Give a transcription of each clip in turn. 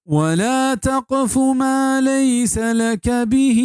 ولا تقف ما ليس لك به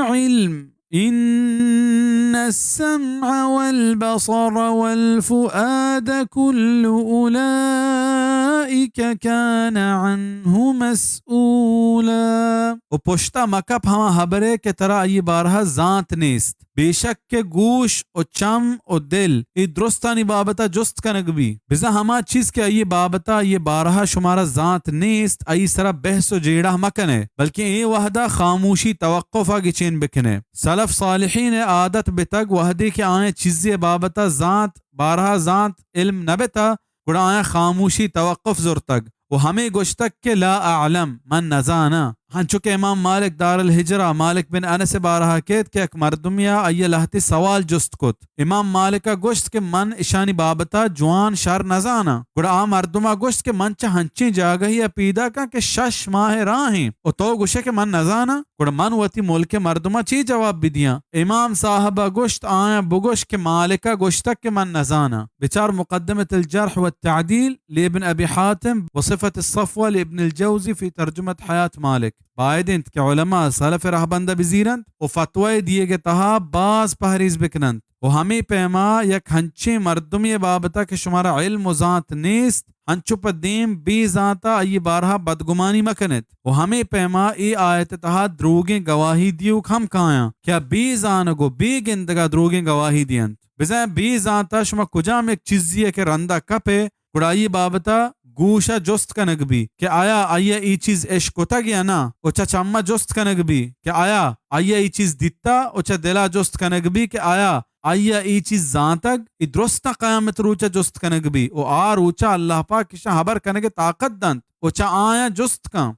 علم، إن السمع والبصر والفؤاد كل أولئك كان عنه مسؤولا۔ و پشتا مکپ ہما حبرے کہ ترا آئی بارہا زانت نیست۔ بے شک کہ گوش و چم و دل اے درستانی بابتا جست کنگ بی۔ بزاں ہما چیز کہ آئی بابتا، آئی بارہا شمارا زانت نیست، آئی سرا بحث و جیڑہ مکنے، بلکیں اے وہدا خاموشی توقفا گچین بکنے۔ سلف صالحین عادت بتگ، وہدے کہ آئیں چیزے بابتا زانت، بارہا زانت، علم نہ بتا، گڑا آیاں خاموشی توقف زرتگ و ہمے گوشتگ کہ لا اعلم، من نزاناں۔ ہنچو کہ امام مالک دارالہجرہ مالک بن انس ء بارہا کیت کہ یک مردمے ء آئی ء لہتے سوال جست کت۔ امام مالک ء گوشت کہ من اشانی بابت ء جوان شر نزاناں۔ گڑا آ مردم ء گوشت کہ من چہ ہنچیں جاگہے ء پیداکاں کہ شش ماہ ء راہ ایں و تو گوشئے کہ من نزاناں؟ گڑا من وتی ملک ء مردماں چے جواب بدیاں؟ امام صاحب ء گوشت، آیاں بگوش کہ مالک ء گوشتگ کہ من نزاناں۔ بچار مقدمة الجرح والتعديل لابن أبي حاتم وصفة الصفوة لابن الجوزي في ترجمة حياة مالك۔ باید انت کہ علماء سلف ء رہبند ء بزیرنت و فتوی دیگ ء تہا باز پہریز بکننت۔ و ہمے پیما یک ہنچیں مردمے ء بابت ء کہ شمارا علم و زانت نیست، ہنچو پہ دیم بے زانت ء آئی بارہا بدگمانی مکنیت۔ و ہمے پیما اے آیت ء تہا دروگیں گواہی دیوک ہم کایاں کہ آ بے زانگ و بے گندگ ء دروگیں گواہی دینت۔ بزاں بے زانت ء شما کجام یک چیزے ء کہ رندا کپ ئے، گڑا آئی بابت ء گوش ء جست کنگ بی کہ آیا آئی ء اے چیز اش کتگ یا نہ، و چہ چم ء جست کنگ بی کہ آیا آئی ء اے چیز دیتہ، و چہ دل ء جست کنگ بی کہ آیا آئی ء اے چیز زانتگ۔ اے درستاں قیامت روچ ء جست کنگ بی، و آ روچ ء اللہ پاک اشاں ہبر کنگ ء طاقت دنت و چہ آیاں جست کن۔